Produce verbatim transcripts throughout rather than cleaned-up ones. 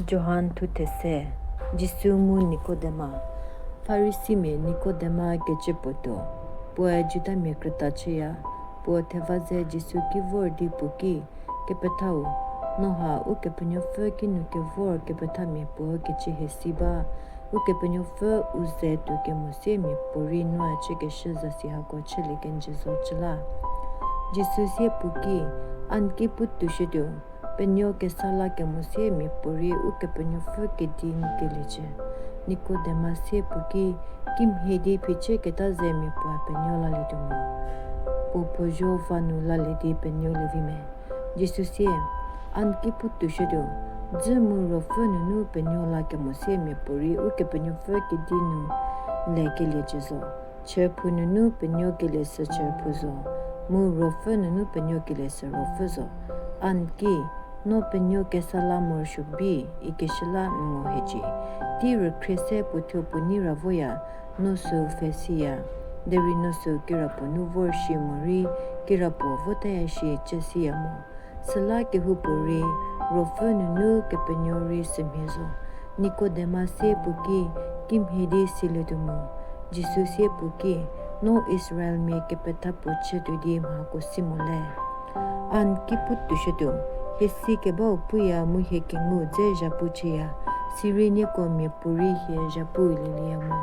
Johan thuthe se, Jisu mu Nikodema. Farisimia Nikodema kecü puo tuo, puoe Judamia krüta chüya. Puo theva ze Jisu ki vor di puo ki, Kepethau, no ha Ukepenuopfü kinu kevor kepethamia puo kecü hie si ba. Ukepenuopfü u ze tuo kemo sie miapuorei noe chükeshü zasi hako chülie kenjü zo cü la. Jisu sie puo ki, A n ki pu toushütuo, penuo kesa la kemo sie miapuorei Ukepenuopfü kedi ngukelie cü. Nikodema sie puo ki, Kimhie di phichüketa ze miapuoe penuo lalietuo mo? Puo puo zuo va nu lalie di penuolie vi me? Jisu sie, A n ki pu toushütuo, dzü mu ruopfü nunu penuo la kemo sie miapuorei Ukepenuopfü kedi nu lekelie cü zo. Chüphou nunu penuokelie sü chüphou zo, mu ruopfü nunu penuokelie sü ruopfü zo. A n ki, No penuo kesa la morosuo bi, ikeshü la n ngo hiecie. Tei rükhrie se puo thuo puo nei ra voya, no süu pfhe siya, derei no süu kirapuo nu vor shi morei kirapuo votaya shi chü siya mo. Süla kehoupuorei ruopfü nunu kepenuo rei sümhie zo. Nikodema sie puo ki, Kimhie di silietuo mo? Jisu sie puo ki, No Israelmia kepetha puo chütuo di mhako si mo le? A n ki pu toushütuo, hie si kebau puya mu hie kengu dze zhapu chüya, sirei nieko miapuorei hie zhapu lielieya mo.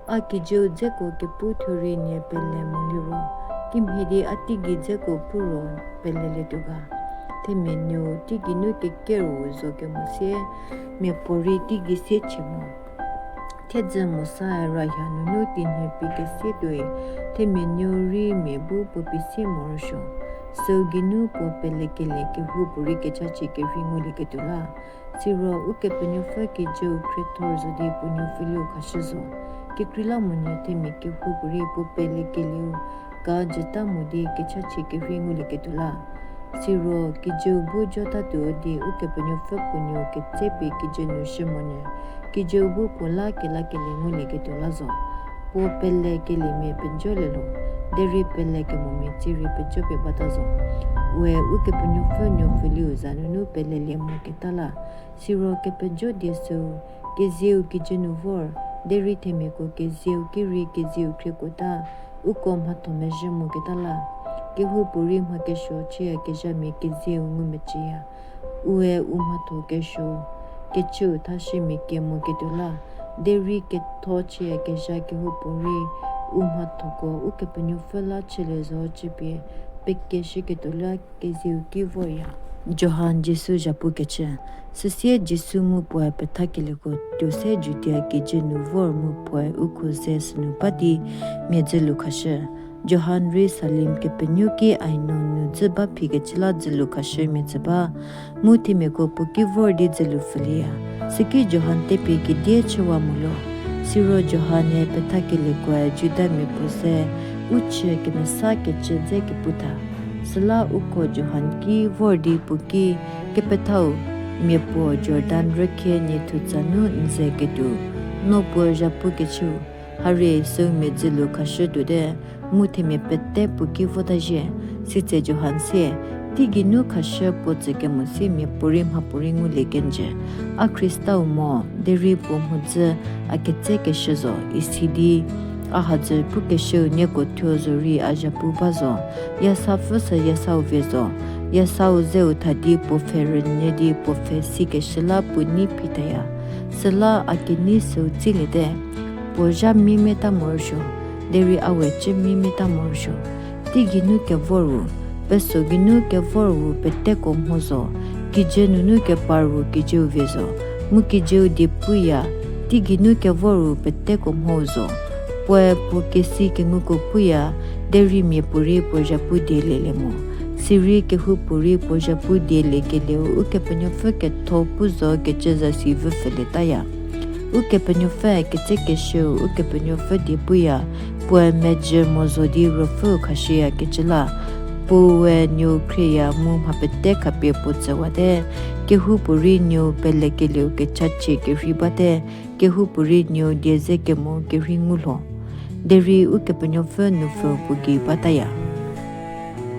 A kijüu dzeko kepu thuo rei nie pele mo liro, kimhie di a teigei dzeko pu ro pelelietuo ga? Themia nuou teigei nu kekeru zo kemo sie miapuorei teigei sie chü mo. Thiedzü Mosae rayha nunu tinyhü pie kesie tuoi, themia nuou rei mia bu puo pie sie morosuo. Süu geinu puo pelekelie kehoupuorei kechachie kerhei ngulieketuo la. Siro Ukepenuopfü kijüu khriethor zo di puo nuopfüliu khashü zo. Kekreilamonyü themia kehoupuorei puo pelekelieu ka jüta mo di kechachie kerhei ngulieketuo la. Siro kijüu bu jotatuo di Ukepenuopfü puo nuou ketsepie kijü nu shü monyü, kijüu bu puo la kelakelie ngulieketuo la zo. Puo pelekeliemia pejolie lho, derei pelekemomia tsie rei pejopie bata zo. Ue Ukepenuopfü nuopfüliu za nunu pelelie moketa la. Siro kepejo die süu, kezieu kijü nu vor, derei themiako kezieu ki rei kezieu khriekuota, uko mhatho mezhü moketa la. Kehoupuorei mha kesuo chüyakezhamia kezieu ngumecüya. Ue u mhatho kesuo kechüu thashümia kie moketuo la, derei ketho chüyakezha kehoupuorei u mhathoko Ukepenuopfü la chülie zo chüpie pekeshüketuo la kezieu ki vorya. Johan Jisu zhapu kechü. Süsie Jisu mu puoe pethakelieko tuo se Judia kijü nu vor mu puoe uko ze sünu ba di mia dzülu khashü. Johan rei Salim kepenuo ki Ainon nu dzü ba phikecü la dzülu khashümia tsü ba, mu themiako puo ki vor di dzülu pfülieya. Süki Johan tepie kedie chüwa moluo. Siro Johan-e pethakeliekoe Judamia puo ze u chü kemesa kecü dze kepu tha. Süla uko Johan ki vor di puo ki, Kepethau, mia puo Jordan rükhie nie thutsa nu n ze ketuo, no puo zhapu kechüu, harie süu mia dzülu khashü tuote, mu themia pete puo ki vota zhie. Sitse Johan sie, Teigei nu khashü puo tsükemo sie miapuorei mhapuorei ngulie kenjü. A Khristau mo, derei puo mhodzü a ketsekeshü zo, isi di a hadzü pukeshüu nieko thuo zorei a zhapu ba zo. Yasapfü sü yasau vie zo. Yasau zeu tha di puo pfhe rünyü di puo pfhe sikeshü la puo nei phitaya. Süla a kenei süu tsiliete, puo zha mimeta morosuo, derei a we cü mimeta morosuo. Teigei nu kevor ru, peso geinu kevor ru peteko mho zo, kijü nunu kepar ru kijüu vie zo, mu kijüu die puya, teigei nu kevor ru peteko mhou zo. Puoe puo kesi kenguko puya, derei miapuorei puo zhapu dielielie mo. Sirei kehoupuorei puo zhapu dieliekelieu Ukepenuopfü ketho pu zo kecü zasi vü pfülietaya. Ukepenuopfü ketsekeshüu Ukepenuopfü die puya, puoe mejü mo zo di Ruopfüu khashüyakecü la. Puoe nuou khrieya mu mha pete khapie puo tsüwate, kehoupuorei nuou pelekelieu kechachie kerhei bate, kehoupuorei nuou die ze kemo kerhei ngu lho. Derei Ukepenuopfü nupfü puo gei bataya.